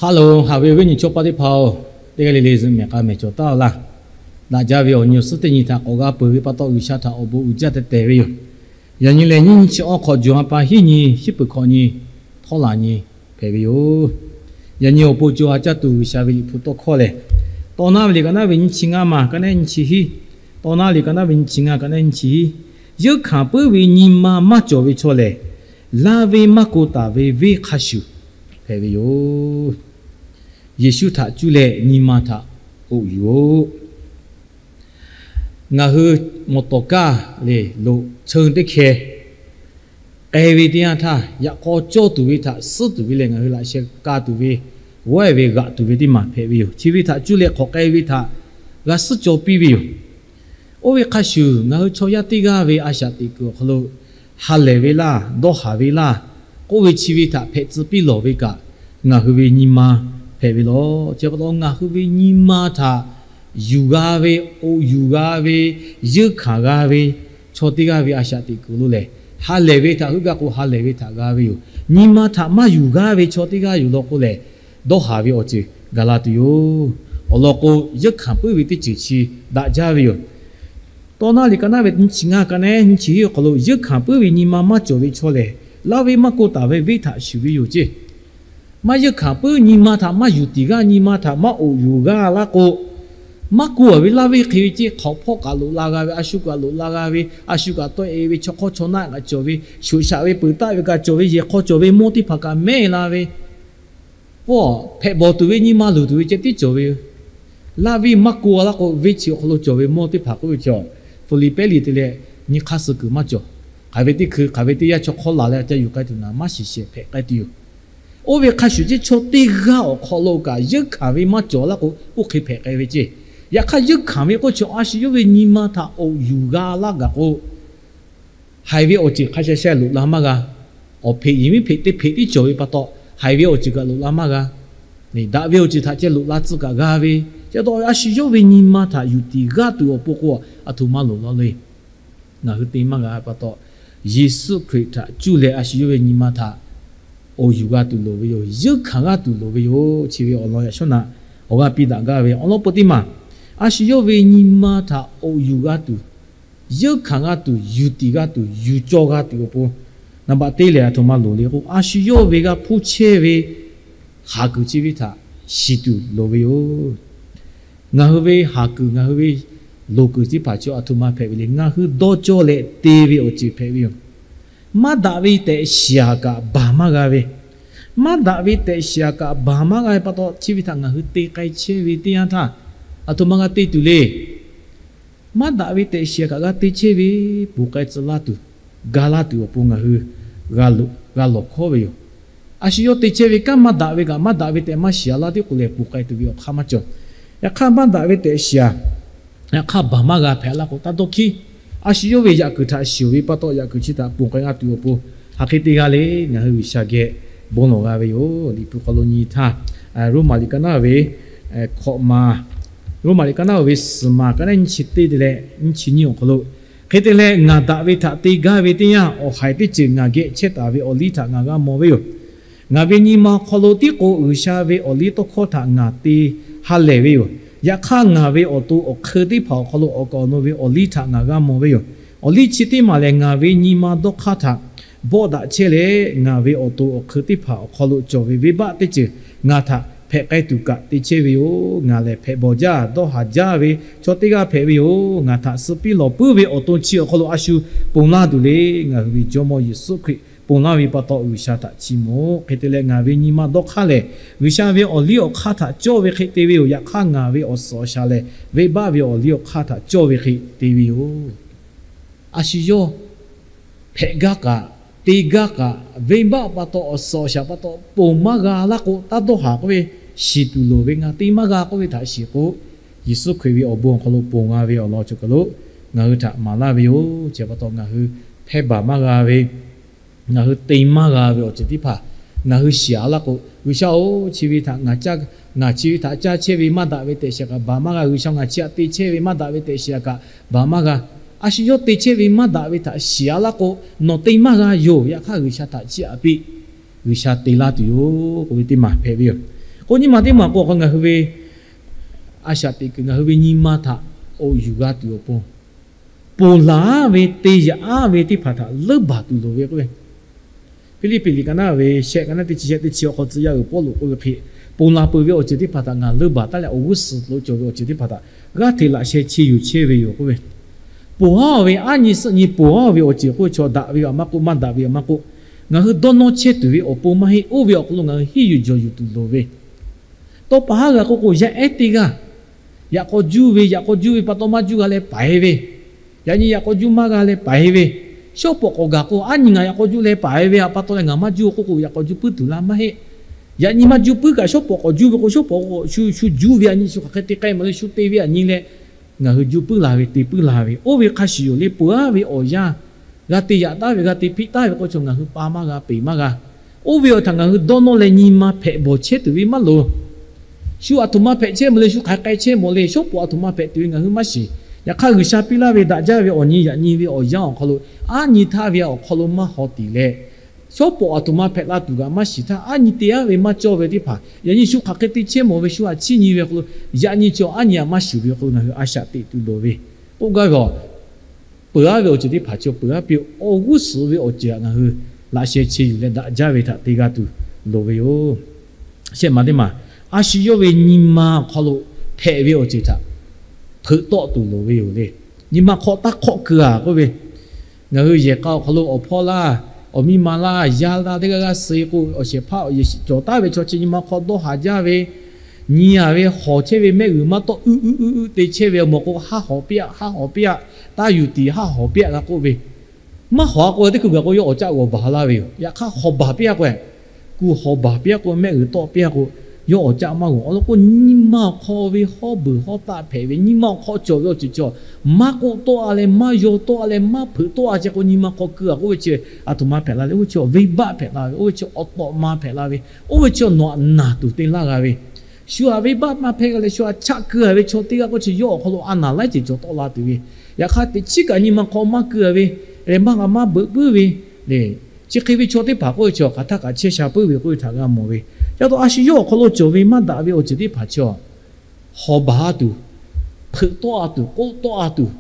Hello, haꞈ ve awˬ viˉ awˬ nyi chaw paˆ teˇ hpaˍ-oˬ, teˇ g'aˇ le le zuhꞈ mehˍ k'a mehˍ cawˬ taˉ-a laˇ. Daꞈ jaˇ ve awˬ nyi awˬ suhˉ teˇ nyi htaꞈ k'awꞈ g'a peuˬ ve pa taw, G'uiˬsha htaꞈ awˬ bon uiˍ jaˇ tehꞈ tehˬ ve yoˬ. Yaꞈ nyi lehˬ, nyiˇ nyi chi awˬ hk'awꞈ jawˬ ha pa hiˉ nyi, shiˉ peuˬ hkawꞈ nyi, htawˇ laˬ nyi hpehꞈ ve yoˬ. Yaꞈ nyi awˬ pon co ha caˇ tuˬ G'uiˬsha ve Liꞈ hpu tawˇ hkawˇ lehˬ, Tawˇ naˉ ve liꞈ ka naˉ ve nyiˇ chi ngaˇ ma ka naˉ nyiˇ chi hiˉ, Tawˇ naˉ liꞈ ka naˉ ve nyiˇ chi ngaˇ ka naˉ nyiˇ chi hiˉ, Yeunˇ hkanˍ puiˉ ve nyi ma maˇ cawˬ ve chaw lehˬ, laˇ venˇ maˇ ko taˍ ve venˇ hk'a shuˍ hpehꞈ ve yoˬ. Yeˍsuˆ htaꞈ cuˇ leh nyi ma htaꞈ k'oꞈ yuˬ-oꞈ. Ngaˬ hui mawˬ tawˍ kaˇ le lo cheu teˇ hkeh k'ai ve teˇ yanˇ htaˇ, yaꞈ k'aw cawˇ tuˬ ve htaꞈ suhˉ tuˬ ve lehˬ, ngaˬ hui laꞈ sheh ka tuˬ ve, g'awehˇ ve g'aꞈ tuˬ ve teˇ maˬ hpehꞈ ve yoˬ. Chi ve htaꞈ cuˇ leh hk'awꞈ k'ai ve htaꞈ g'a suhˉ caw piˇ ve yoˬ. Oˇ ve hk'a shuˍ, ngaˬ hui chaw yaˇ teˇ g'aˇ ve a shaꞈ teꞈ kuiˬ awˬ hk'aw lo ha lehˬ ve laˇ, dawˇ haˍ ve laˇ k'oˆ ve chi ve htaꞈ hpehꞈ tcuh piˇ lawˬ ve kaꞈ, ngaˬ hui ve nyi ma hpehꞈ ve law. Chi pa taw ngaˬ hui ve nyi ma htaꞈ yuˬ g'a ve, k'oꞈ yuˬ g'a ve, yeunˇ hkanˍ g'a ve chaw teˇ g'aˇ ve a shaꞈ teꞈ kuiˬ lo lehˬ, ha lehˬ ve htaꞈ heuˆ gaˇ k'o, ha lehˬ ve htaꞈ g'a ve yoˬ. Nyi ma htaꞈ maˇ yuˬ g'aˇ ve chaw teˇ g'aˇ yoˬ law k'o lehˬ, dawˇ haˍ ve awˬ ceuˬ gaˬ la tuˬ yoˬ. Awˬ lawn k'o, yeunˇ hkanˍ puiˉ ve teˇ ceuˬ chi daꞈ jaˇ ve yoˬ. Tawˇ naˉ liꞈ ka naˉ ve nyiˇ chi ngaˇ ka naˉ nyiˇ chi hiˉ awˬ hk'aw lo, yeunˇ hkanˍ puiˉ ve nyi ma maˇ cawˬ ve chaw lehˬ, laˇ venˇ maˇ ko taˍ ve venˇ htaꞈ shuˍ ve yoˬ ceˇ. Maˇ yeunˇ hkanˍ puiˉ, nyi ma htaꞈ maˇ yuˬ tiˍ g'aˇ, nyi ma htaꞈ maˇ k'oꞈ yuˬ g'aˇ laˇ k'o, maˇ ko-a ve laˇ venˇ hk'e ve ceˇ. Hk'awꞈ hpawˇ kaꞈ loꞈ la g'a ve, a shu kaꞈ loꞈ la g'a ve, a shu kaꞈ tawˆ-e ve, chaw hk'awˇ chaw naˆ kaꞈ cawˬ ve, shoꞈ shaꞈ ve peuˬ taˆ ve kaꞈ cawˬ ve, yehˬ hk'aw cawˬ ve mawˇ teˇ hpaˍ kaꞈ mehˉ la ve, pawˇ hpehꞈ bawˬ tuˬ ve nyi ma luˬ tuˬ ve ceh tiˉ cawˬ ve yoˬ. Laˇ venˇ maˇ ko-a laˇ k'o, venˇ chi awˬ hk'aw lo cawˬ ve mawˇ teˇ hpaˍ k'oˆ ve chaw, Hpiˇliˍpehˇ liꞈ te leh nyi hk'aˇ suh kuiˬ maˇ cawˬ. Hk'aˬ ve teˇ hkui hk'aˬ ve teˇ yanˇ chaw hk'awˇ laˬ leh ca yuˬ k'ai tuˬ naˍ, maˇ shiˍ shehˍ hpehꞈ k'ai tuˬ yoˬ. Oˇ ve hk'a shuˍ ceˇ, chaw teˇ g'aˇ awˬ hk'aw lo kaꞈ yeunˇ hkanˍ ve maˇ cawˬ laˇ k'o, oˇ hk'e hpehꞈ k'ai ve ceˇ. Yaꞈ hk'aˇ, yeunˇ hkanˍ ve k'oˆ chi a shu yawˇ ve nyi ma htaꞈ k'oꞈ yuˬ g'a laˇ gaˬ k'o, haiˬ ve awˬ ceuˬ hk'a sha sha loꞈ la maˇ g'a. Awˬ hpeꞈ yehˬ miˉ hpeꞈ teˇ hpeꞈ tiˉ cawˬ ve pa taw, haiˬ ve awˬ ceuˬ kaꞈ loꞈ la maˇ g'a. Daꞈ ve awˬ ceuˬ htaꞈ ceh loꞈ la tcuh kaꞈ g'a ve, chi pa taw a shu yawˇ ve nyi ma htaꞈ yuˬ tiˍ g'aˇ tuˬ awˬ pon k'o, aˬ htoꞈ ma loˍ law le. Ngaˬ hui te maˇ g'a pa taw, Yeˍsuˆ Hkriꞈ htaꞈ cuˇ leh a shu yawˇ ve nyi ma htaꞈ awˬ yuˬ g'a tuˬ loˍ ve yoˬ. Yeunˇ hkanˍ g'a tuˬ loˍ ve yoˬ. Chi ve awˬ lawn yaꞈ shawˉ naꞈ awˬ g'aˇ piˇ daꞈ gaˇ ve awˬ lawn peu teˇ maˬ, a shu yawˇ ve nyi ma htaꞈ awˬ yuˬ g'a tuˬ, yeunˇ hkanˍ g'a tuˬ, yuˬ tiˍ g'a tuˬ, yuˬ caw g'a tuˬ awˬ pon, naˍ baꞈ teˇ lehˬ aˬ htoꞈ ma loˍ le k'o, a shu yawˇ ve g'a hpuˇ chehˇ ve haˍ kuiˬ chi ve htaꞈ shiˍ tuˬ loˍ ve yoˬ. Ngaˬ hui ve haˍ kuiˬ, ngaˬ hui ve loˍ kuiˬ teˇ hpaˍ chi aˬ htoꞈ ma hpehꞈ ve le. Ngaˬ hui dawˇ cawˇ leh te ve awˬ ceuˬ hpehꞈ ve yoˬ. Maˇ daꞈ ve tehꞈ shiˍ-aˬ kaꞈ baˬ maˇ g'a ve, maˇ daꞈ ve tehꞈ shiˍ-aˬ kaꞈ baˬ maˇ g'a ve pa taw, chi ve htaꞈ ngaˬ hui te k'ai chehˇ ve teˇ yanˇ htaˇ, aˬ htoꞈ ma g'a te tuˬ le. Maˇ daꞈ ve tehꞈ shiˍ-aˬ kaꞈ g'a te chehˇ ve, ponˬ k'ai tcuh laˇ tuˬ, ga laˇ tuˬ awˬ pon ngaˬ hui g'a lawˬ hkawˉ ve yoˬ. A shu yawˇ te chehˇ ve kanˉ maˇ daꞈ ve kaꞈ, maˇ daꞈ ve tehꞈ maˇ shiˍ-a laˇ tiˉ k'o lehˬ, ponˬ k'ai tuˬ ve awˬ hk'aˇ maˇ cawˬ. Yaꞈ hk'aˇ, maˇ daꞈ ve tehꞈ shiˍ-aˬ, yaꞈ hk'aˇ baˬ maˇ g'a hpehꞈ laˇ k'o, taˇ dawˇ hkiˉ. A shu yawˇ ve yaꞈ kuiˬ htaꞈ shiˍ-oˬ ve pa taw, yaꞈ kuiˬ chi htaꞈ ponˬ k'ai g'a tuˬ awˬ pon, hk'aˬ hk'e te g'a le. Ngaˬ hui G'uiˬsha geh bon lawˬ g'a ve yoˬ. Liꞈ hpu hk'aw lo nyi htaˇ, Roˉmaꞈ liꞈ ka naˉ ve hkawꞈ ma, Roˉmaꞈ liꞈ ka naˉ ve suhˍ ma ka naˉ nyiˇ chi teˇ te leh nyiˇ chi nyiˇ awˬ hk'aw lo, hk'e te leh ngaˬ daꞈ ve htaꞈ te gaˇ ve teˇ yanˇ, awˬ haiˬ teˇ ceuˬ ngaˬ geh chehˇ taˍ ve awˬ liˇ htaꞈ ngaˬ g'a mawˬ ve yoˬ. Ngaˬ ve nyi ma awˬ hk'aw lo tiˉ k'o, G'uiˬsha ve awˬ liˇ tawˇ hkawˇ htaꞈ ngaˬ te ha lehˬ ve yoˬ. Yaꞈ hk'aˇ, ngaˬ ve awˬ to awˬ hk'eun teˇ hpaˍ awˬ hk'aw lo awˬ kaˍ awˬ nu ve awˬ liˇ htaꞈ ngaˬ g'a mawˬ ve yoˬ. Awˬ liˇ chi teˇ maˬ lehˬ, ngaˬ ve nyi ma dawˇ hk'aˇ htaꞈ bawˆ daꞈ chehˇ leh, ngaˬ ve awˬ to awˬ hk'eun teˇ hpaˍ awˬ hk'aw lo cawˬ ve venˇbaˆ teˇ ceuˬ ngaˬ htaꞈ hpehꞈ k'ai tuˬ kaꞈ te chehˇ ve yoˬ. Ngaˬ lehˬ hpehꞈ bawˬ jaˇ, dawˇ haˍ jaˇ ve chaw teˇ g'aˇ hpehꞈ ve yoˬ. Ngaˬ htaꞈ suh piˇ lawˬ puiˉ ve awˬ to chi awˬ hk'aw lo a shu ponˬ laˇ tuˬ le. Ngaˬ hui ve Jawˇmawˇ Yeˍsuˆ Hkriꞈ ponˬ laˇ ve pa taw, G'uiˬsha htaꞈ chiˇ mvuh-oˆ. Hk'e te leh, ngaˬ ve nyi ma dawˇ hk'aˇ lehˬ, G'uiˬsha ve awˬ liˇ awˬ hk'aˇ htaꞈ cawˇ ve hk'e te ve yoˬ. Yaꞈ hk'aˇ, ngaˬ ve awˬ suhˍ awˬ shaˍ lehˬ, venˇbaˆ ve awˬ liˇ awˬ hk'aˇ htaꞈ cawˇ ve hk'e te ve yoˬ. A shu yawˇ hpehꞈ gaˇ kaꞈ, te gaˇ kaꞈ, venˇbaˆ pa taw, awˬ suhˍ awˬ shaˍ pa taw ponˬ maˇ g'a laˇ k'o, taˇ dawˇ haˍ k'oˆ ve, shiˍ tuˬ loˍ ve, ngaˬ te maˇ g'a k'oˆ ve htaꞈ shiˍ k'o, Yeˍsuˆ Hkriꞈ ve awˬ bon awˬ hk'aw lo ponˬ g'a ve awˬ lawn cawˬ kaˬ lo ngaˬ hui htaꞈ maˍ laˇ ve yoˬ. Chi pa taw ngaˬ hui hpehˇ baˬ maˇ g'a ve, ngaˬ hui te maˇ g'a ve awˬ ceuˬ teˇ hpaˍ ngaˬ hui shiˍ-a laˇ k'o, G'uiˬsha-oˬ, chi ve htaꞈ ngaˬ, ngaˬ chi ve htaꞈ caˇ chehˇ ve maˇ daꞈ ve tehꞈ shiˍ kaꞈ baˬ maˇ g'a. G'uiˬsha, ngaˬ chi htaꞈ te chehˇ ve maˇ daꞈ ve tehꞈ shiˍ kaꞈ baˬ maˇ g'a. A shu yawˇ te chehˇ ve maˇ daꞈ ve htaꞈ shiˍ-a laˇ k'o, nawˬ te maˇ g'a yoˬ. Yaꞈ hk'aˇ, G'uiˬsha htaꞈ chiˇ aꞈ piˇ, G'uiˬsha te laˇ tuˬ yoˬ k'oˆ ve teˇ maˬ hpehꞈ ve yoˬ. K'o, nyi ma teˇ maˬ k'o, ngaˬ hui ve a shaꞈ teꞈ kuiˬ ngaˬ hui ve nyi ma htaꞈ k'oˆ yuˬ g'a tuˬ awˬ pon, ponˬ laˬ ve te yaꞈ aˉ ve teˇ hpaˍ htaꞈ leuˉ baˬ tuˬ loˍ ve k'oˆ ve. Hpiˇliˇpiˆ liꞈ ka naˉ ve shehˆ, ka naˉ teˇ chi shehˆ teˇ chi awˬ hk'aw tcuh yaˇ uiˍ Pawˇluꞈ k'oˆ ve hk'e, ponˬ laˬ peuˬ ve awˬ ceuˬ teˇ hpaˍ htaꞈ ngaˬ leuˉ baˬ taˉ leh awˬ g'uˇ suhˍ lo cawˬ ve awˬ ceuˬ teˇ hpaˍ htaꞈ g'aˇ hteꞈ laꞈ sheh che yuˬ chehˇ ve yoˬ k'oˆ ve. Ponˬ haˉ ve aˉ nyi suhˆ nyi ponˬ haˉ ve awˬ ceuˬ k'oˆ ve chaw, daꞈ ve aꞈ maˇ k'oˆ, maˇ daꞈ ve aꞈ maˇ k'oˆ, ngaˬ hui dawˇ nawˇ chehˇ tuˬ ve awˬ pon maˇ heˆ. Oˇ ve awˬ hk'aw lo ngaˬ hui henˇ yuˬ jawˬ yuˬ tuˬ loˍ ve. Tawˇ pa haˉ g'a k'oˆ k'o, yaˇ ehˉ teˇ g'aˇ yaꞈ k'aw juˇ ve, yaꞈ k'aw juˇ ve pa taw maˇ juˇ g'a leh paiˍ ve, yaꞈ nyi yaꞈ k'aw juˇ maˇ g'a leh paiˍ ve, shawˉ pawˍ k'awꞈ gaˬ k'o, aˉ nyi ngaˬ yaꞈ k'aw juˇ leh paiˍ ve aꞈ pa taw leh ngaˬ maˇ juˇ k'oˆ k'o, yaꞈ k'aw juˇ puiˉ tuˬ la maˇ heˆ. Yaꞈ nyi maˇ juˇ puiˉ kaꞈ, shawˉ pawˍ k'awꞈ juˇ ve k'o, shawˉ pawˍ shu juˇ ve aꞈ nyi, shu hk'aˬ hk'e te k'ai mawˬ leh shu te ve aꞈ nyi leh, ngaˬ hui juˇ puiˉ la ve, te puiˉ la ve, oˇ ve hk'a shuˍ yoˬ le. Ponˬ haˉ ve awˬ yanˇ g'a te yaꞈ taˉ ve, g'a te hpiˆ taˉ ve k'o, chaw ngaˬ hui pa maˇ g'a, peˬ maˇ g'a. Oˇ ve awˬ htaꞈ ngaˬ hui dawˇ nawˇ leh nyi ma hpehꞈ bawˬ chehˇ tuˬ ve maˇ loˍ. Shu aˬ htoꞈ ma hpehꞈ chehˇ mawˬ le, shu hk'aˬ hk'e k'ai chehˇ mawˬ le, shawˉ pawˍ aˬ htoꞈ ma hpehꞈ tuˬ ve ngaˬ hui maˇ shiˍ. Yaꞈ hk'aˇ, G'uiˬsha piˇ laˇ ve daꞈ jaˇ ve awˬ nyi yaꞈ nyi ve awˬ yanˇ awˬ hk'aw lo, aˉ nyi htaˇ ve awˬ hk'aw lo maˇ haw tiˍ leh, shawˉ pawˍ aˬ htoꞈ ma hpehꞈ la tuˬ kaꞈ maˇ shiˍ htaˇ, aˉ nyi te aˉ ve maˇ cawˇ ve teˇ hpaˍ, yaꞈ nyi shu hk'aˬ hk'e te chehˇ mawˬ ve shu aꞈ chiˇ nyi ve hk'aw lo, yaꞈ nyi chaw aˉ nyi aꞈ maˇ shuˍ ve hk'aw lo ngaˬ hui a shaꞈ teꞈ tuˬ loˍ ve k'oˆ gaˇ ve aˬ. Peuˬ aˉ ve awˬ ceuˬ teˇ hpaˍ chaw peuˬ aˉ piˇ, awˬ g'uˇ suhˍ ve awˬ ceuˬ htaꞈ ngaˬ hui laꞈ sheh che yuˬ leh daꞈ jaˇ ve htaꞈ te g'a tuˬ loˍ ve yoˬ. Shehˆ ma teˇ maˬ, a shu yawˇ ve nyi ma awˬ hk'aw lo hpehꞈ ve awˬ ceuˬ htaꞈ hpeuꞈ tawˆ tuˬ loˍ ve yoˬ le. Nyi ma hk'aw taˇ hk'awˆ keu-a k'oˆ ve, ngaˬ hui yehˬ k'a awˬ hk'aw lo awˬ hpawˇ laˇ, awˬ miˇ ma laˇ, yaˇ laˇ, teˇ g'aˇ g'aˇ suh k'o, awˬ shehˍ hpaˇ awˬ yehˬ shiˍ cawˬ taˉ ve chaw chi nyi ma hk'aw dawˇ haˍ jaˇ ve, nyi-a ve hawˬ chehˇ ve mehˆ g'uiˬ maˇ tawˆ uiˍ uiˍ uiˍ uiˍ te chehˇ ve awˬ mawˬ k'o, haˉ hawˍ piˇ-a, haˉ hawˍ piˇ-a, taˇ yuˬ tiˍ haˉ hawˍ piˇ-a g'a k'oˆ ve. Maˇ hawˍ-a k'o, teˇ hkui gaˬ k'o yawˇ awˬ caˆ g'awˬ baˬ laˇ ve yoˬ. Yaꞈ hk'aˇ, hawˍ baˬ piˇ-a k'o, kuˬ hawˍ baˬ piˇ-a k'o, mehˆ g'uiˬ tawˆ piˇ-a k'o, yawˇ awˬ caˆ maˇ g'awˬ. Awˬ lawn k'o, nyi ma awˬ hk'aw ve hawˉ beuˬ hawˉ taˆ hpehꞈ ve, nyi ma awˬ hk'aw cawˬ ve awˬ ceuˬ cawˬ, maˇ k'oˆ tawˆ-a leh, maˇ yaw tawˆ-a leh, maˇ hpeuꞈ tawˆ-a chehˇ k'o, nyi ma hk'aw keu-a k'oˆ ve chi, aˬ htoꞈ ma hpehꞈ la leh, oˇ ve chi venˇbaˆ hpehꞈ la ve, oˇ ve chi awˬ tawꞈ ma hpehꞈ la ve, oˇ ve chi nawˬ aꞈ naˬ tuˬ te laˇ g'a ve, shu aꞈ venˇbaˆ maˇ hpehꞈ g'a leh, shu aꞈ chaˆ keu-a ve chaw teˇ g'aˇ k'oˆ chi, yawˇ awˬ hk'aw lo a naˬ laiˉ ceuˬ cawˬ tawˆ la tuˬ ve. Yaꞈ hk'aˇ, teꞈ chiˉ kaꞈ nyi ma hk'aw maˇ keu-a ve, lehˬ maˇ g'a maˇ beuꞈ puiˉ ve, lehˬ chi hk'e ve chaw teˇ hpaˍ k'oˆ ve chi, hk'aˬ htaˇ kaꞈ chehˇ sha puiˉ ve k'oˆ ve htaꞈ g'a mawˬ ve. Yaꞈ taw a shu yawˇ awˬ hk'aw lo cawˬ ve maˇ daꞈ ve awˬ ceuˬ teˇ hpaˍ chi, hawˍ baˬ-a tuˬ, hpeuꞈ tawˆ-a tuˬ, k'oˆ tawˆ-a tuˬ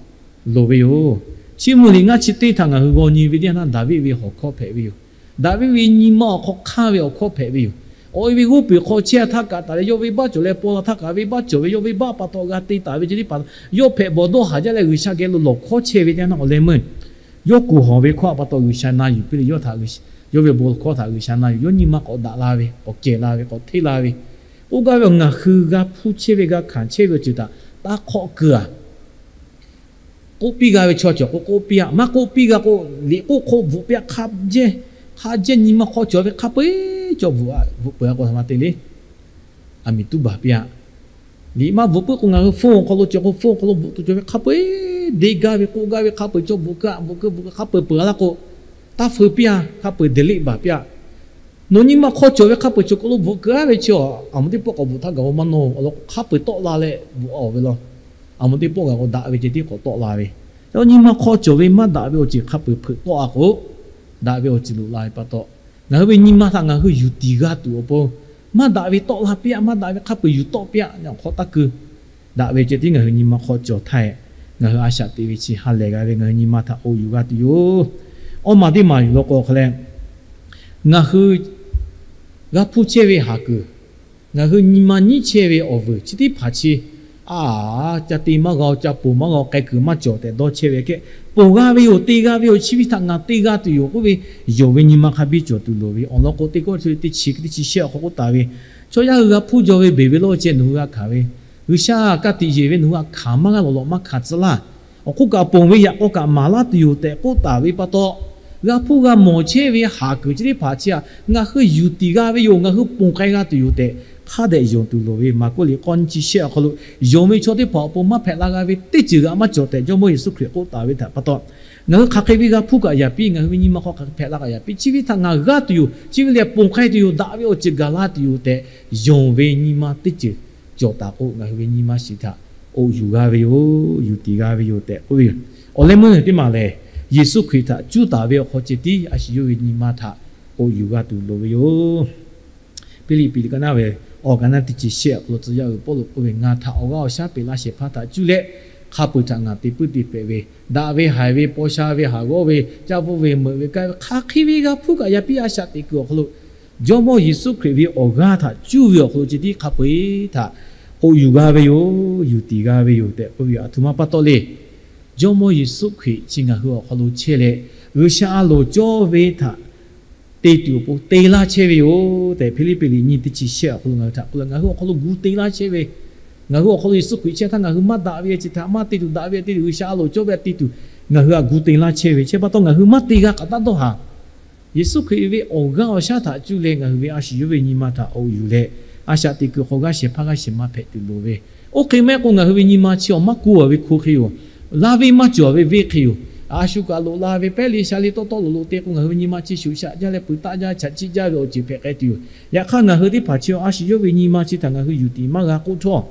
loˍ ve yoˬ. Chiˇ mvuh liꞈ ngaˇ chi teˇ htaꞈ ngaˬ hui g'aw nyi ve teˇ yanˇ htaˇ, Daˍviˆ ve hawˍ hkawˇ hpehꞈ ve yoˬ. Daˍviˆ ve nyi ma awˬ hk'aw hk'anˇ ve awˬ hkawˇ hpehꞈ ve yoˬ. Awˬ e ve g'oˇ peˬ hk'aw chehˇ-a htaˇ kaꞈ taˍ leh, yawˇ venˇbaˆ cawˬ leh paw la htaˇ kaꞈ, venˇbaˆ cawˬ ve, yawˇ venˇbaˆ pa taw g'a te taˍ ve chi teˇ hpaˍ, yawˇ hpehꞈ bawˬ dawˇ haˍ jaˇ leh G'uiˬsha geh lo lawˬ hkawˇ chehˇ ve teˇ yanˇ htaˇ, awˬ leh meuˇ yawˇ kuˬ hawˍ ve hkawˇ pa taw G'uiˬsha na yuˬ piˇ leh, yawˇ htaꞈ, yawˇ ve bon hkawˇ htaꞈ G'uiˬsha na yuˬ, yawˇ nyi ma k'awꞈ daꞈ la ve, k'awꞈ kehˬ la ve, k'awꞈ hteˇ la ve, k'oˆ gaˇ ve awˬ, ngaˬ hui g'a hpuˇ chehˇ ve, g'a hkanˍ chehˇ ve awˬ ceuˬ htaꞈ taˇ hk'awˆ keu-a. K'oˆ piˇ g'a ve chaw cawˬ k'o k'oˆ piˇ-a, maˇ k'oˆ piˇ g'a k'o, liꞈ k'oˆ hk'oˆ bvuhꞈ piˇ-a, hk'a jehˇ, hk'a jehˇ nyi ma hk'aw cawˬ ve hk'a peu-eˬ cawˬ bvuhꞈ-a, bvuhꞈ peuˬ-a k'o, htaꞈ ma te le. Aˬ miˍ tuˉ baˬ piˇ-a. Liꞈ maˇ bvuhꞈ puiˉ k'o, ngaˬ hui phone awˬ hk'aw lo cawˬ k'o, phone awˬ hk'aw lo bvuhꞈ tuˬ cawˬ ve hk'a peu-eˬ, deˇ gaˇ ve k'oˆ gaˇ ve hk'a peu-eˬ cawˬ, bvuhꞈ keu-a, bvuhꞈ keu, bvuhꞈ keu, hk'a peu-eˬ peuˬ-a laˇ k'o, taˇ feu piˇ-a, hk'a peu-eˬ delete baˬ piˇ-a. Nawˬ nyi ma hk'aw cawˬ ve hk'a peu-eˬ cawˬ k'o lo bvuhꞈ keu-a ve chi, aˬ moˍ teˇ pawˆ k'awꞈ bvuhꞈ htaˇ gaˬ-o maˇ nawˇ-o, awˬ lawn k'o hk'a peu-eˬ tawˆ la leh bvuhꞈ-a ve law. Aˬ moˍ teˇ pawˆ gaˬ k'o daꞈ ve ceh tiˉ k'awꞈ tawˆ la ve. Yaꞈ nyi ma hk'aw cawˬ ve maˇ daꞈ ve awˬ ceuˬ hk'a peu-eˬ hpeuꞈ tawˆ-a k'o, daꞈ ve awˬ ceuˬ loꞈ la ve pa taw, ngaˬ hui ve nyi ma htaꞈ ngaˬ hui yuˬ tiˍ g'a tuˬ awˬ pon, maˇ daꞈ ve tawˆ la piˇ-a, maˇ daꞈ ve hk'a peu-eˬ yuˬ tawˆ piˇ-a, awˬ hk'aw taˇ keu. Daꞈ ve ceh tiˉ ngaˬ hui nyi ma hk'aw cawˬ htaˇ, ngaˬ hui a shaꞈ teꞈ ve chi ha lehˬ g'a ve ngaˬ hui nyi ma htaꞈ k'oˆ yuˬ g'a tuˬ yoˬ. Awˇ ma teˇ maˬ yuˬ law k'o hk'a leh, ngaˬ hui g'a hpuˇ chehˇ ve haˍ kuiˬ, ngaˬ hui nyi ma nyiˉ chehˇ ve awˬ vuiˬ chi teˇ hpaˍ chi, a, ca te maˇ g'a-o, ca ponˬ maˇ g'a-o, k'ai kuiˬ maˇ cawˬ tehꞈ dawˇ chehˇ ve kehˉ, ponˬ g'a ve yoˬ, te g'a ve yoˬ, chi ve htaꞈ ngaˬ te g'a tuˬ yoˬ k'oˆ ve, yonˍ ve nyi ma hk'a biˇ cawˬ tuˬ loˍ ve. Awˬ lawn k'o, teˇ kawˆ teˇ chi, teˇ chi shehˆ awˬ hk'aw k'oˆ taˍ ve, chaw yaˇ hui g'a hpuˇ jaw ve beˬ ve lawˇ ceh nawˬ hui g'a hkanˍ ve, G'uiˬsha ka tiꞈ yeˬ ve nawˬ hui g'a hkanˍ maˇ g'a lawˬ lawꞈ maˇ hkanˍ tcuh laˇ. Awˬ hk'oˆ kaꞈ ponˬ ve yaꞈ k'aw kaꞈ maˍ laˇ tuˬ yoˬ tehꞈ k'oˆ taˍ ve pa taw, g'a hpuˇ g'a mawˬ chehˇ ve haˍ kuiˬ chi teˇ hpaˍ chi htaꞈ ngaˬ hui yuˬ tiˍ g'a ve yoˬ, ngaˬ hui ponˬ k'ai g'a tuˬ yoˬ tehꞈ hk'a dehꞈ yonˍ tuˬ loˍ ve. Maˍkuˆ liꞈ k'awˇ nyiˇ chi shehˆ awˬ hk'aw lo, yonˍ ve chaw teˇ hpaˍ awˬ pon maˇ hpehꞈ la g'a ve teˇ ceuˬ g'aꞈ maˇ cawˬ tehꞈ Jawˇmawˇ Yeˍsuˆ Hkriꞈ k'oˆ taˍ ve htaꞈ pa taw, ngaˬ hui hk'aˬ hk'e ve g'a hpuˇ kaꞈ yaꞈ piˇ, ngaˬ hui ve nyi ma hk'aw hk'aˬ hk'e hpehꞈ la kaꞈ yaꞈ piˇ, chi ve htaꞈ ngaˬ g'aˇ tuˬ yoˬ, chi ve lehˬ ponˬ k'ai tuˬ yoˬ, daꞈ ve awˬ ceuˬ gaˬ la tuˬ yoˬ tehꞈ, yonˍ ve nyi ma teˇ ceuˬ cawˬ taˍ k'o, ngaˬ hui ve nyi ma shiˍ htaꞈ k'oˆ yuˬ g'a ve yoˬ, yuˬ tiˍ g'a ve yoˬ tehꞈ k'oˆ ve yoˬ. Awˬ leh meuˇ teˇ maˬ lehˬ, Yeˍsuˆ Hkriꞈ htaꞈ cuˉ taˍ ve awˬ hk'aw ceh tiˉ a shu yawˇ ve nyi ma htaꞈ k'oˆ yuˬ g'a tuˬ loˍ ve yoˬ. Hpiˇliˇpiˆ liꞈ ka naˉ ve awˬ kaˍ naˆ teˇ chi shehˆ awˬ hk'aw lo tcuh yaˇ uiˍ Pawˇluꞈ k'oˆ ve, Ngaˬ htaꞈ awˬ g'aˇ awˬ shaˉ peꞈ laˇ shehˍ hpaˇ htaꞈ cuˇ leh, hk'a peu-eˬ htaꞈ ngaˬ te puiˉ te hpehꞈ ve, daꞈ ve haiˬ ve paw sha ve haˍ g'awˇ ve caˇ bvuhˇ ve meuꞈ ve k'ai ve hk'a hk'e ve g'a hpuˇ kaꞈ yaꞈ piˇ a shaꞈ teꞈ kuiˬ awˬ hk'aw lo Jawˇmawˇ Yeˍsuˆ Hkriꞈ ve awˬ g'aˇ htaꞈ cuˇ ve awˬ hk'aw lo ceh tiˉ hk'a peu-eˬ htaꞈ k'oꞈ yuˬ g'a ve yoˬ, yuˬ tiˍ g'a ve yoˬ tehꞈ k'oˆ ve a htoꞈ ma pa taw le. Jawˇmawˇ Yeˍsuˆ Hkriꞈ chi ngaˬ hui awˬ hk'aw lo chehˇ leh, G'uiˬsha a loˍ cawˇ ve htaꞈ te tuˬ awˬ pon te laˇ chehˇ ve yoˬ tehꞈ, Hpiˇliˇpiˆ liꞈ nyiˇ teˇ chi shehˆ awˬ hk'aw lo ngaˬ hui htaꞈ k'oˆ leh, ngaˬ hui awˬ hk'aw lo gu te laˇ chehˇ ve, ngaˬ hui awˬ hk'aw lo Yeˍsuˆ Hkriꞈ chehˇ htaˇ ngaˬ hui maˇ daꞈ ve ceh htaꞈ maˇ te tuˬ, daꞈ ve te tuˬ, G'uiˬsha a loˍ cawˇ ve htaꞈ te tuˬ, ngaˬ hui htaꞈ gu te laˇ chehˇ ve. Chi pa taw ngaˬ hui maˇ te g'a kaꞈ taˇ dawˇ haˍ. Yeˍsuˆ Hkriꞈ ve awˬ g'aˇ awˬ shaˉ htaꞈ cuˇ leh ngaˬ hui ve a shu yawˇ ve nyi ma htaꞈ k'oꞈ yuˬ leh, a shaꞈ teꞈ kuiˬ hk'aw g'aˇ shehˍ hpaˇ g'aˇ shehˍ ma hpehꞈ tuˬ loˍ ve. Oˇ hk'e maˇ heˆ k'o ngaˬ hui ve nyi ma chi awˬ maˇ ku a ve hko hk'e yoˬ. Laˇ venˇ maˇ cawˬ ve venˇ hk'e yoˬ. A shu kaꞈ loꞈ la ve pehˉ le sha le tawˇ tawˇ loꞈ loꞈ te k'o, ngaˬ hui ve nyi ma chi shuˍ shaꞈ jaˇ leh peuˬ taˆ jaˇ, chaꞈ chiˆ jaˇ ve awˬ ceuˬ hpehꞈ k'ai tuˬ yoˬ. Yaꞈ hk'aˇ ngaˬ hui teˇ hpaˍ chi a shu yawˇ ve nyi ma chi htaꞈ ngaˬ hui yuˬ tiˍ maˇ g'a k'oˆ htawˇ,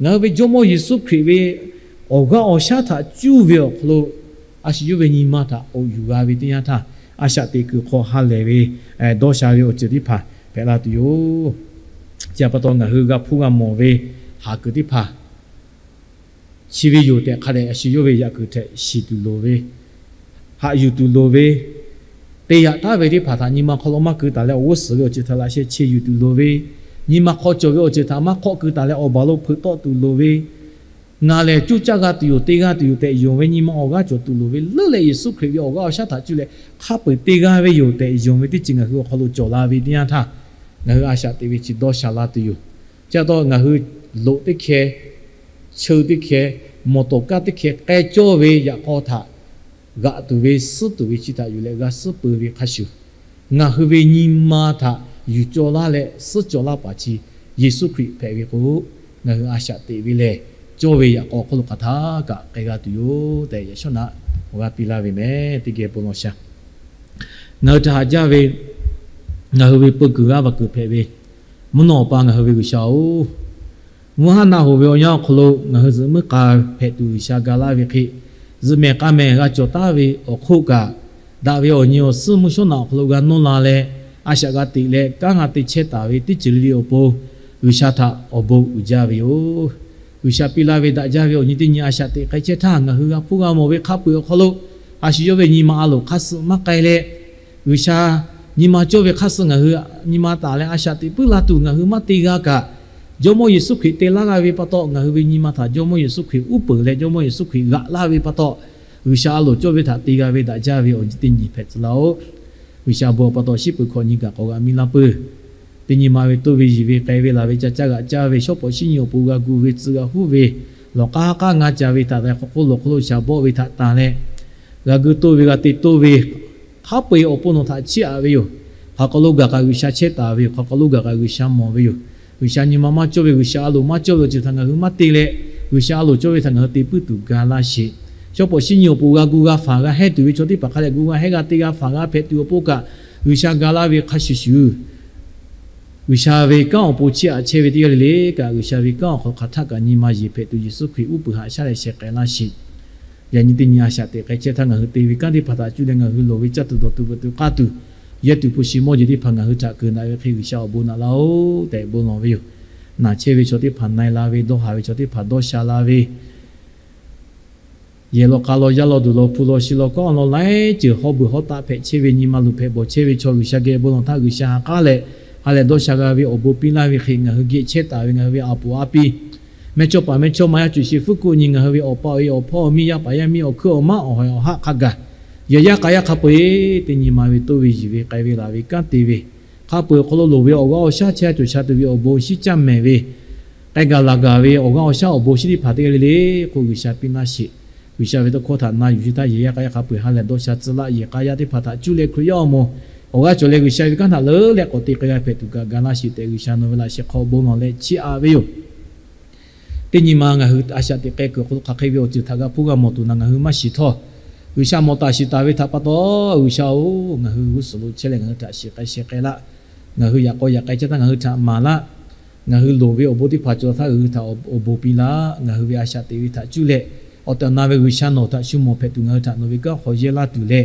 ngaˬ hui ve Jawˇmawˇ Yeˍsuˆ Hkriꞈ ve awˬ g'aˇ awˬ shaˉ htaꞈ cuˇ ve awˬ hk'aw lo a shu yawˇ ve nyi ma htaꞈ k'oꞈ yuˬ g'a ve teˇ yanˇ htaˇ, a shaꞈ teꞈ kuiˬ hk'aw ha lehˬ ve dawˇ sha ve awˬ ceuˬ teˇ hpaˍ hpehꞈ la tuˬ yoˬ. Chi pa taw ngaˬ hui g'a hpuˇ g'a mawˬ ve haˍ kuiˬ teˇ hpaˍ chi ve yoˬ tehꞈ hk'a dehꞈ a shu yawˇ ve yaꞈ kuiˬ htaꞈ shiˍ tuˬ loˍ ve, haꞈ yuˬ tuˬ loˍ ve, te yaꞈ taˉ ve teˇ hpaˍ htaꞈ nyi ma hk'aw lo maˇ keu taˍ leh awˬ g'uˇ suhˍ ve awˬ ceuˬ htaꞈ laꞈ sheh che yuˬ tuˬ loˍ ve, nyi ma hk'aw cawˬ ve awˬ ceuˬ htaꞈ maˇ hk'awˆ keu taˍ leh awˬ baˬ lo hpeuꞈ tawˆ tuˬ loˍ ve, ngaˬ lehˬ coˇ caˇ g'a tuˬ yoˬ, te g'a tuˬ yoˬ tehꞈ yonˍ ve nyi ma awˬ g'aˇ cawˬ tuˬ loˍ ve leuˉ leh Yeˍsuˆ Hkriꞈ ve awˬ g'aˇ awˬ shaˉ htaꞈ cuˇ leh hk'a peu-eˬ te g'a ve yoˬ tehꞈ yonˍ ve teˇ ceuˬ ngaˬ hui awˬ hk'aw lo cawˬ la ve teˇ yanˇ htaˇ, ngaˬ hui a shaꞈ teꞈ ve chi dawˇ sha la tuˬ yoˬ. Chi pa taw ngaˬ hui loꞈ teˇ hkeh, cheu teˇ hkeh, mawˬ tawˍ kaˇ teˇ hkeh k'ai cawˇ ve yaꞈ k'aw htaꞈ g'aꞈ tuˬ ve suhˉ tuˬ ve chi htaꞈ yuˬ leh g'a suhˉ peu ve hk'a shuˍ, ngaˬ hui ve nyi ma htaꞈ yuˬ cawˇ laˇ leh suhˉ cawˇ laˇ paˍ chi Yeˍsuˆ Hkriꞈ hpehꞈ ve k'o, ngaˬ hui a shaꞈ teꞈ ve lehˬ, cawˇ ve yaꞈ k'aw hk'oˆ lo hk'aˬ htaˇ kaꞈ k'ai g'a tuˬ yoˬ tehꞈ yaꞈ shawˉ naꞈ awˬ g'aˇ piˇ laˇ ve meh. Teˇ geh bon lawˬ shaˍ. Ngaˬ hui htaꞈ haꞈ jaˇ ve, ngaˬ hui ve peu kuiˬ g'aˇ va kuiˬ hpehꞈ ve mvuhˇ naw Awˬ pa ngaˬ hui ve G'uiˬsha-oˬ, mvuhˇ haˉ naˆ hoꞈ ve awˬ yanˇ awˬ hk'aw lo ngaˬ hui zuhꞈ muiˉ k'a hpehꞈ tuˬ G'uiˬsha ga laˇ ve hk'e, zuhꞈ mehˍ k'a mehˍ g'a cawˬ taˉ ve awˬ hk'oˆ kaꞈ, daꞈ ve awˬ nyi awˬ suhˉ mvuhˇ shawˉ naꞈ awˬ hk'aw lo g'a nawˇ la leh, a shaꞈ g'a teꞈ leh kanˉ g'a te chehˇ taˍ ve teˇ ceuˬ le le awˬ pon G'uiˬsha htaꞈ awˬ bon uiˍ jaˇ ve yoˬ. G'uiˬsha piˇ laˇ ve daꞈ jaˇ ve awˬ nyi teˇ nyi a shaꞈ teꞈ k'ai chehˇ htaˇ, ngaˬ hui g'a hpuˇ g'a mawˬ ve hk'a peu-eˬ awˬ hk'aw lo a shu yawˇ ve nyi ma a loˍ hk'aˇ suh maˇ k'ai leh, G'uiˬsha nyi ma cawˇ ve hk'aˇ suh ngaˬ hui nyi ma taˍ leh a shaꞈ teꞈ puiˉ la tuˬ ngaˬ hui maˇ te g'a kaꞈ, Jawˇmawˇ Yeˍsuˆ Hkriꞈ te laˇ g'a ve pa taw, ngaˬ hui ve nyi ma htaꞈ Jawˇmawˇ Yeˍsuˆ Hkriꞈ uˉ peunˍ leh Jawˇmawˇ Yeˍsuˆ Hkriꞈ g'aꞈ laˇ ve pa taw, G'uiˬsha a loˍ cawˇ ve htaꞈ te g'a ve daꞈ jaˇ ve awˬ nyi teˇ nyi hpehꞈ tcuh laˇ-oˆ. G'uiˬsha bon pa taw shiˉ peuˬ hkawꞈ nyi gaˬ k'awꞈ g'a miˇ laˇ peuˬ. Teˇ nyi ma ve toˇ ve yiˬ ve k'ai ve laˬ ve ca caˇ g'aꞈ caˇ ve shawˉ pawˍ shinˉ nyi awˬ pon g'a gu ve tcuh g'a huˉ ve, lawˬ k'aˉ k'aˉ ngaˇ ca ve htaꞈ leh hk'aw hk'oˆ lo hk'oˆ lo shaˍ bawˆ ve htaꞈ tanˬ leh, g'a gu toˇ ve g'a te toˇ ve hk'a peu-eˬ awˬ pon nawˬ htaꞈ chiˇ aꞈ ve yoˬ. Hk'aˬ hk'aw lo gaˬ kaꞈ G'uiˬsha chehˇ taˍ ve yoˬ. Hk'aˬ hk'aw lo gaˬ kaꞈ G'uiˬsha mawˬ ve yoˬ. G'uiˬsha nyi ma maˇ cawˇ ve, G'uiˬsha a loˍ maˇ cawˇ ve awˬ ceuˬ htaꞈ ngaˬ hui maˇ te leh, G'uiˬsha a loˍ cawˇ ve htaꞈ ngaˬ hui te puiˉ tuˬ ga laˇ sheˍ. Shawˉ pawˍ shinˉ nyi awˬ pon g'a gu g'a faˍ g'a hehˇ tuˬ ve chaw teˇ hpaˍ hk'a leh gu g'a hehˇ g'a te g'a faˍ g'a hpehꞈ tuˬ awˬ pon kaꞈ, G'uiˬsha ga laˇ ve hk'a shuˍ shuˍ, G'uiˬsha ve kanˉ awˬ pon chiˇ aꞈ chehˇ ve teˇ g'aˇ le le kaꞈ, G'uiˬsha ve kanˉ awˬ hk'aw lo hk'aˬ htaˆ kaꞈ nyi ma yeˬ hpehꞈ tuˬ Yeˍsuˆ Hkriꞈ uˉ peunˍ haꞈ shaˉ leh sheh k'ai laˇ sheˍ. Yaꞈ nyi teˇ nyi a shaꞈ teꞈ k'ai chehˇ htaˇ ngaˬ hui te ve kanˉ teˇ hpaˍ htaꞈ cuˇ leh ngaˬ hui loˍ ve caˇ tuˬ dawˬ tuˬ veuꞈ tuˬ k'aˇ tuˬ, yehˇ tuˬ hpu shi mawˇ jeˬ teˇ hpaˍ ngaˬ hui htaꞈ keu naꞈ ve hk'e G'uiˬsha awˬ bon naꞈ laˇ-oˆ tehꞈ bon lawˬ ve yoˬ. Naˬ chehˇ ve chaw teˇ hpaˍ na e la ve, dawˇ haˍ ve chaw teˇ hpaˍ dawˇ sha la ve, yehˬ law k'a law yaˇ law duˬ law hpu law shi law kawˉ law laiˉ ceuˬ hawˉ beuˬ hawˉ taˆ hpehꞈ chehˇ ve nyi ma luˬ hpehꞈ bawˬ chehˇ ve chaw G'uiˬsha geh bon lawˬ htaˇ G'uiˬsha ha k'aˉ leh, ha lehˬ dawˇ sha g'a ve awˬ bon piˇ laˇ ve hk'e ngaˬ hui geh chehˇ taˍ ve ngaˬ hui ve a poˍ a piˇ, mehˇchawˇpaˍ mehˇchawˇma yaˇ cuˬ shi fuˉ kuˆ nyi ngaˬ hui ve awˬ pa awˬ e awˬ hpawˇ awˬ miˇ yaˇ paˍ yaˇ miˇ awˬ hkuiˉ awˬ maˉ awˬ hawehˍ awˬ haˆ hk'a gaˬ, yehˬ yaˇ k'a yaˇ hk'a peu-eˬ teˇ nyi ma ve toˇ ve yiˬ ve k'ai ve laˬ ve kanˉ te ve, hk'a peu-eˬ awˬ hk'aw lo loˍ ve awˬ g'aˇ awˬ shaˉ chehˇ a cawˬ sha tuˬ ve awˬ bon shinˉ caˇ mehˍ ve, k'ai gaˬ laˬ gaˬ ve awˬ g'aˇ awˬ shaˉ awˬ bon shinˉ teˇ hpaˍ teˇ g'aˇ le le k'o G'uiˬsha piˇ laˇ sheˍ. G'uiˬsha ve tawˇ hkawˇ htaꞈ na yuˬ sheˍ htaˇ yehˬ yaˇ k'a yaˇ hk'a peu-eˬ ha lehˬ dawˇ sha tcuh laˇ, yehˬ k'a yaˇ teˇ hpaˍ htaꞈ cuˇ leh Hkriꞈ yaˇ awˬ moˍ awˬ g'aˇ cawˬ leh G'uiˬsha ve kanˉ htaꞈ leuˉ leh k'awꞈ te k'ai g'a hpehꞈ tuˬ kaꞈ ga laˇ sheˍ tehꞈ G'uiˬsha nawˬ ve laꞈ sheh hk'aw bon lawˬ leh chiˇ aꞈ ve yoˬ. Teˇ nyi ma ngaˬ hui a shaꞈ teꞈ k'ai kuiˬ awˬ hk'aw lo hk'aˬ hk'e ve awˬ ceuˬ htaꞈ g'a hpuˇ g'a mawˬ tuˬ na ngaˬ hui maˇ shiˍ htawˇ, G'uiˬsha mawˬ taˍ shiˍ taˍ ve htaꞈ pa taw, G'uiˬsha-oˬ, ngaˬ hui g'uˇ suhˍ lo chehˇ leh ngaˬ hui htaꞈ shiˍ k'ai sheh k'ai laˇ. Ngaˬ hui yaꞈ k'aw yaꞈ k'ai chehˇ htaˇ ngaˬ hui htaꞈ maˍ laˇ. Ngaˬ hui loˍ ve awˬ bon teˇ hpaˍ cawˬ htaˇ ngaˬ hui htaꞈ awˬ bon piˇ laˇ. Ngaˬ hui ve a shaꞈ teꞈ ve htaꞈ cuˇ leh, awˬ tehˬ awˬ na ve G'uiˬsha nawˬ htaꞈ shu mawˬ hpehꞈ tuˬ ngaˬ hui htaꞈ nawˬ ve kanˉ hk'aw yehˇ laˇ tuˬ leh,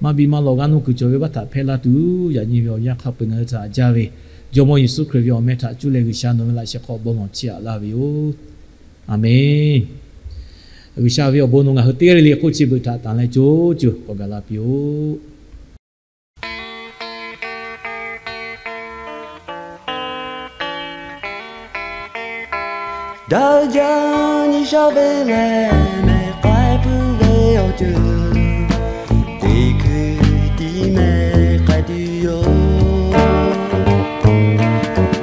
maˇ biˇ maˇ lawꞈ g'aˇ nuˇ kuiˬ cawˬ ve baˆ htaꞈ hpehˇ laˇ tuˬ, yaꞈ nyi ve awˬ yanˇ hk'a peu-eˬ ngaˬ hui htaꞈ jaˇ ve Jawˇmawˇ Yeˍsuˆ Hkriꞈ ve awˬ meh htaꞈ cuˇ leh G'uiˬsha nawˬ ve laꞈ sheh hk'aw bon lawˬ chiˇ aꞈ laˇ ve yoˬ. Aˬmenˍ. G'uiˬsha ve awˬ bon nawˬ ngaˬ hui teˇ g'aˇ le le hk'oˆ chi beuꞈ htaꞈ tanˬ leh co co k'awꞈ gaˬ la piˇ-oˆ. Daꞈ jaˇ nyi sha ve lehˬ, mehˬ k'ai puiˉ ve awˬ ceuˬ teˇ hkui tiˉ mehˬ k'ai tuˬ yoˬ.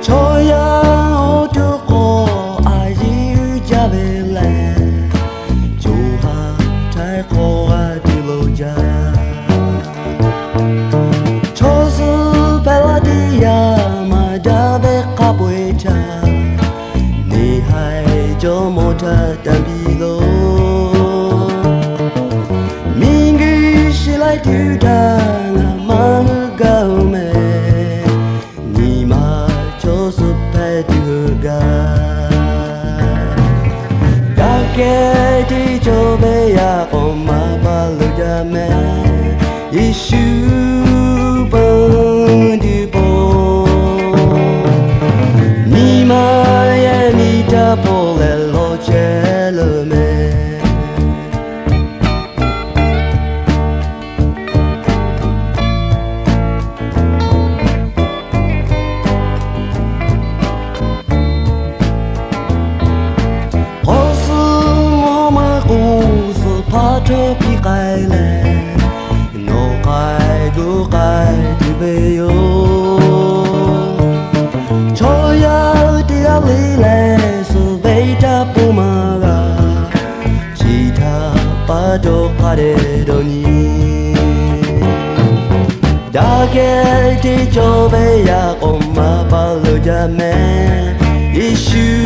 Chaw yaˇ awˬ to k'awꞈ a yiˉ jaˇ ve lehˬ, co ha htaiˍ hk'awꞈ g'a tuˬ lo jaˇ. Chaw suhˍ hpehꞈ la teˇ yanˇ, maˇ daꞈ ve k'a peu-eˬ htaꞈ neˇ haiˬ jawˇmawˇ htaꞈ tanˇ piˇ loˬ. Miˬguiˬ shiˍ laiˉ tuˬ htaꞈ ngaˬ maˇ hu gaˇ-oˬ mehˬ, nyi ma chaw suhˍ hpehꞈ tuˬ hui gaˇ. Daꞈ kehˬ teˇ cawˬ ve yaꞈ k'awꞈ maˇ pa loˬ jaˇ mehˬ, Yeˍsuˆ peuˬ tuˬ po, nyi ma yehˬ miˬ htaˇ pawˆ leh lawˬ chehˇ leuˬ mehˬ. K'awꞈ suh mawˇ maˇ k'oˆ, suhˍ hpaˇ htawˇ piˇ k'ai leh, nawˬ k'ai gu k'ai tuˬ ve yoˬ. Chaw yaˇ teˇ g'aˇ le lehˬ, suhˍ ve htaˇ pon maˇ g'a, chi htaꞈ pa taw hk'a dehꞈ dawˇ nyi. Daꞈ kehˬ teˇ cawˬ ve yaꞈ k'awꞈ maˇ pa loˬ jaˇ mehˬ, Yeˍsuˆ